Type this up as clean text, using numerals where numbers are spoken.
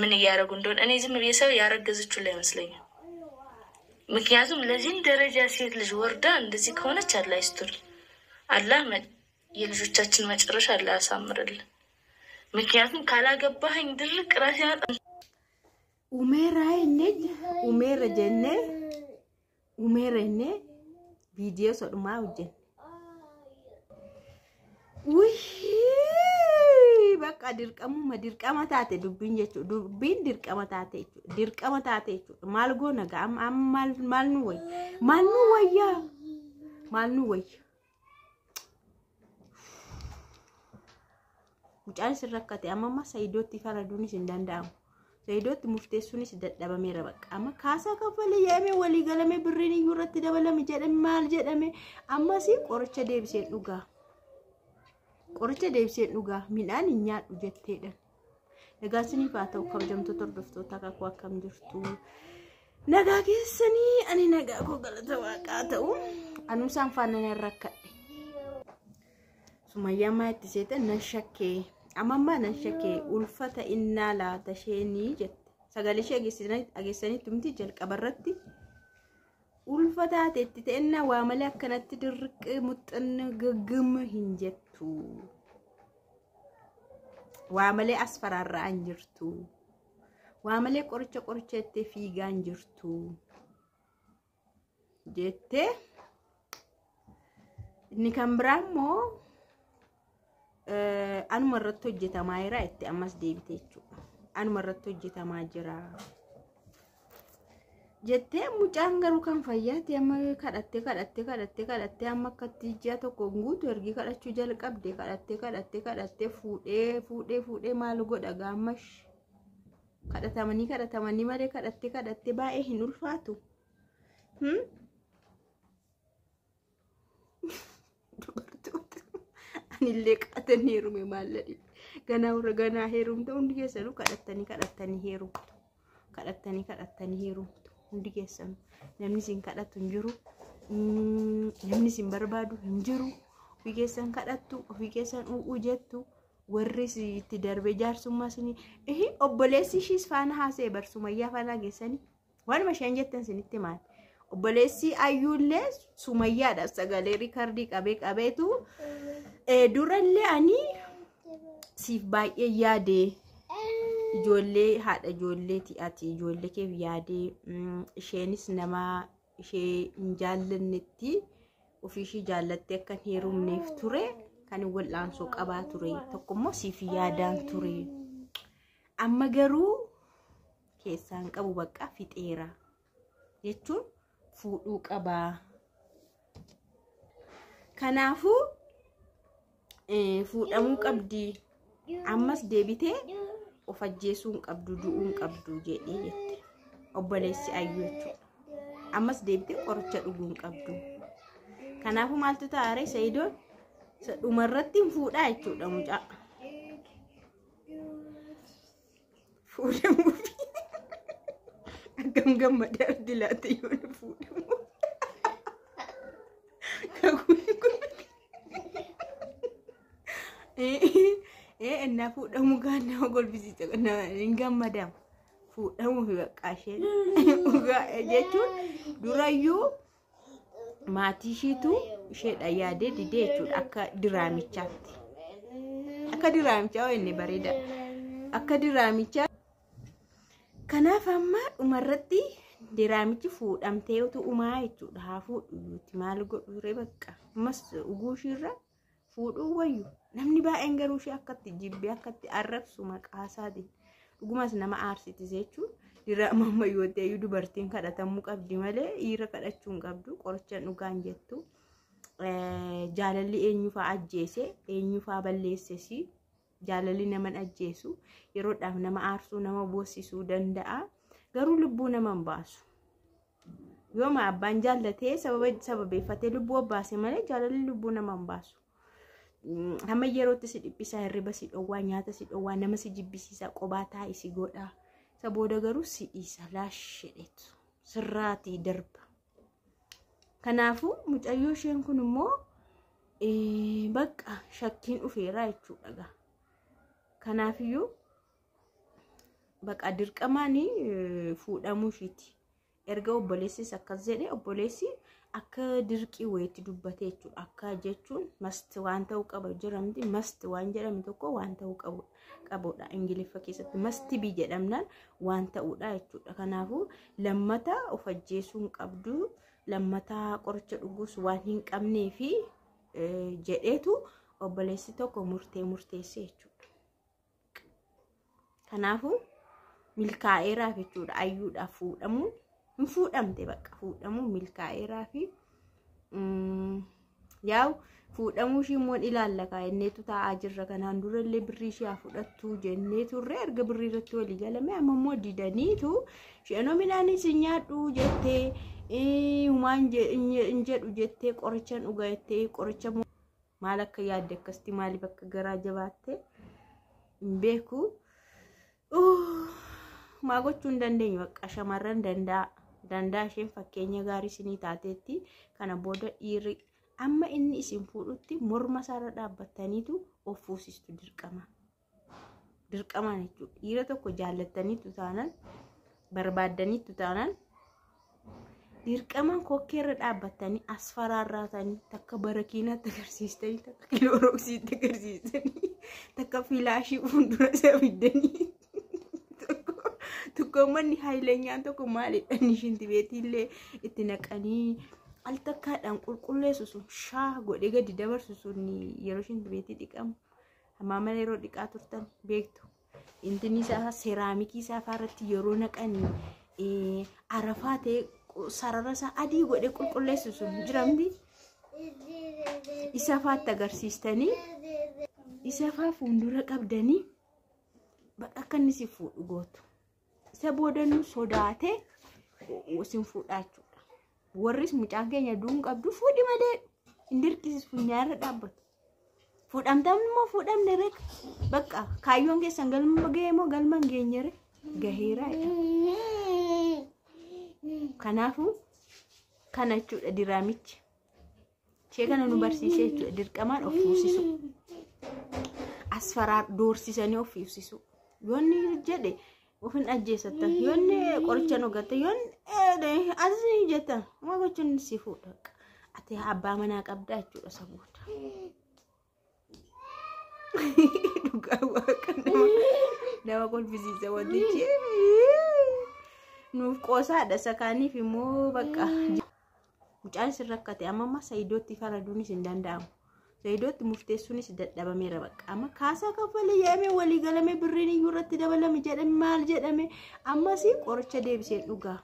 ምን እያደረጉ እንደሆነ እኔ ዝም ብዬ ሰው ያረገዘችው ላይ አይመስለኝም። ምክንያቱም ለዚህም ደረጃ ሴት ልጅ ወርዳ እንደዚህ ከሆነች አላህ ይስጥር፣ አላህ የልጆቻችን መጨረሻ አላህ ያሳምርልን። ምክንያቱም ካላገባኸኝ ድርቅ ራሴን Umeera inni umeera jennee umeera inni viidiyoo sodhumaa hojjenne. Wihii bakka dirqamuma dirqama taate dubbiin jechuudha. Dubbiin dirqama taate jechuudha. Dirqama taate jechuudha. Maal goona gaa amma amma maal maal nu wayya? Maal nu wayya? Maal nu wayya? Mucaan isin rakkate amma amma Sayidootti faraduunis hin danda'amu. Sayidootti murteessuunis dadhabameera bakka. Amma kaasaa kaffalee jedhamee walii galamee birriin iyyuu irratti dabalame jedhame maal jedhame ammas qoricha deebiseen dhugaa. Qoricha deebiseen dhugaa midhaan hin nyaadhu jetteedha. Nagaa isiniif haa ta'u kabajamtoota hordoftoota kakuu akkam jirtu. Nagaa keessanii ani nagaa koo galata waaqaa ta'u anuu isaan faana nan rakkadhe. Sumayyaan maa itti seetan nan shakkee. Amma ammaa nan shakkee ulfata innaa laata isheenii jette. Sagalee ishee dhageessanitti miti jalqaba irratti ulfa taate itti ta'ennaa waa malee akkanatti dirqi muxxanna gaggama hin jettu. Waa malee as faraarraa hin jirtu. Waa malee qoricha qoricha jettee fiigaa hin jirtu. Jettee inni kan biraa immoo anuma irratti hojjetamaa jira itti ammas deebite jechuudha. Anuma irratti hojjetamaa jira. Jettee mucaan garuu kan fayyaati amma kadhattee kadhattee kadhattee kadhattee amma akkatti ji'a tokko guutu ergi kadhachuu jalqabde kadhattee kadhattee kadhattee fuudhee fuudhee fuudhee maal godha gaammash kadhatamanii kadhatamanii malee kadhattee kadhattee baay'ee hin ulfaatu. Dubartoota anillee qaatanii heerume maal ganaa warra ganaa heerumte hundi keessanuu kadhattanii kadhattanii heerumtu kadhattanii kadhattanii heerumtu hundi keessanuu namni isin kadhatu hin jiru namni isin barbaadu hin jiru ofii keessan kadhattu ofii keessan u'uu jettu warri itti darbe jaarsummaa isinii obboleessi ishiis faana haasa'e barsumayyaa faana geessanii waanuma isheen jettan isinitti maal. Obboleessi ayyuullee sumayyaadha sagalee riikardii qabee qabeetu durallee ani siif baay'ee yaade ijoollee haadha ijoolleeti ati ijoollee keef yaade isheenis nama ishee hin jaallannetti ofii ishii jaallattee akka hin heerumneef ture kan wal'aansoo qabaa ture tokkommoo siif yaadaan ture amma garuu keessaan qabu bakka fixeera jechuun fuudhuu qabaa. Kanaafuu fuudhamuu qabdi. Ammas deebitee of ajjeesuu hin qabdu du'uu hin qabdu jedhee jette. Obboleessi ayyuu jechuudha. Ammas deebitee qoricha dhuguu hin qabdu. Kanaafuu maaltu ta'a ree Sayidoon dhumarratti hin fuudhaa jechuudha mucaa. Fuudhamuufi. Akkam gammadaa ardi laata yoo na fuudhamu. Kakuun kun. Innaa fuudhamu kaan nama golbisiisa hin gammadamu. Fuudhamuu fi bakka isheen jechuun durayyuu maatii ishiitu isheedha yaadee didee jechuudha akka diraamichaatti. Akka diraamichaa inni bareeda. Akka diraamichaa. Kanaaf amma dhumarratti diraamichi fuudhamtee utuu uumaa jechuudha. Haa fuudhu maal godhu ree bakka. Ammas dhuguu ishiirra fuudhuu wayyu. Namni baay'een garuu ishee akkatti jibbee akkatti arrabsu maqaa isaatiin. Dhugumas nama aarsiti jechuun diraama amma yoo ta'e dubartiin kadhatamuu qabdi malee dhiira kadhachuu hin qabdu qoricha dhugaan jettu. Jaalalli eenyufaa ajjeese eenyufaa balleessesi jaalalli nama ajjeesu yeroodhaaf nama aarsuu nama boossisuu danda'a garuu lubbuu nama hin baasu. Yooma abbaan jaallatee sababeeffatee lubbuu baase malee jaalalli lubbuu nama hin baasu. Hamma yerootti si dhiphisaa hirriba si dhowwaa nyaata si dhowwaa nama si jibbisiisa qobaa taa'e si godha. Isa booda garuu si dhiisa laashedheetu sirraatii darba. Kanaafuu mucayyoo isheen kun immoo bakka shakkiin dhufeera jechuudha. Kanaafiyyuu Baqa dirqamaan fuudhamuu ishiiti. Erga obboleessis akkas jedhe, obboleessi akka dirqii wayiitti dubbate jechuudha. Akka jechuun must waan ta'uu qaba jedhamti. Must waan jedhame tokko waan ta'uu qabudha. Ingiliffa keessatti must be jedhamnaan waan ta'uudha jechuudha. Kanaafuu lammata of ajjeesuu hin qabdu. Lammata qoricha dhuguus waan hin qabnee fi jedheetu obboleessi tokko murtee murteesse jechuudha. Kanaafuu milkaa'eeraaf jechuudha. Ayyuudhaaf fuudhamuun hin fuudhamte, bakka fuudhamuun milkaa'eeraa fi yaa'u fuudhamuu ishii immoo ilaalla kaa'enneetu taa'aa jirra. Kanaan durallee birrii ishee haa fudhattu jennee turre. Erga birrii irratti walii galame, amma immoo didaniitu isheenoo midhaanis hin nyaadhu jettee, humaan hin jedhu jettee, qoricha dhuga jettee, qoricha maal akka yaadde, akkasitti maaliif akka garaa jabaatte hin beeku. Maa gochuu hin dandeenyu, bakka shamarran danda'a. Danda'a, isheen fakkeenya gaarii isinii taateetti. Kana booda dhiirri amma inni isin fuudhutti morma isaarra dhaabbattaniitu of fuusistu dirqama. Dirqamaan jechuudha. Dhiira tokko jaallattaniitu taanaan, barbaaddaniitu taanaan, dirqamaan kokkeerra dhaabbattanii asfaraarraatanii, takka barakiinaatti agarsiistanii, takka kiloorooksiitti agarsiistanii, takka filaashii fuuldura isaa fiddanii, tokko manni haayilanyaan tokko maalidha inni shintibeetiillee itti naqanii al takkaadhaan qulqulleessu sun, shaa godhee gadi dabarsu sun, yeroo shintibeetii dhiqamu hammaa mana yeroo dhiqaa turtan beektu. Intinni isaa seeraamikii isaa irratti yeroo naqanii arafaa ta'e sarara isaa adii godhee qulqulleessu sun jiramti. Isa faatti agarsiistanii, isa faa fuuldura qabdanii bakka akka inni si fuudhu gootu. Isa boodannu sodaatee isin fuudhaa jechuudha. Warris mucaan keenya du'uun qabdu, fuudhi malee hin dirqisiisu, funyaarra dhaabbatu. Fuudhamtaan immoo fuudhamne rek, bakka kaayyoon keessan galma gahee moo galma hin geenye rek, gaheeraa jedhama. Kanaafuu kana jechuudha diraamichi. Ishee kana nu barsiisee jechuudha, dirqamaan of fuusisu. Asfaraa doorsisanii of fuusisu. Yoonni jedhe of hin ajjeesattan, yoonni qoricha nu gatte, yoonni asii jettan, uma gochuun si fuudha. Ati abbaa manaa qabdaa jechuudha isa booda. Dhugaa waaqa nama kolfisiisa wantichi. Nuuf qoosaadha, isa kaaniif immoo bakka. Mucaan isin rakkate, amma amma Sayidootti faraduunis hin danda'amu. Sayidootti murteessuunis dadhabameera bakka. Amma kaasaa kaffalee jedhamee, walii galame, birriin iyyuu irratti dabalame jedhame, maal jedhame, ammas qoricha deebisee dhugaa.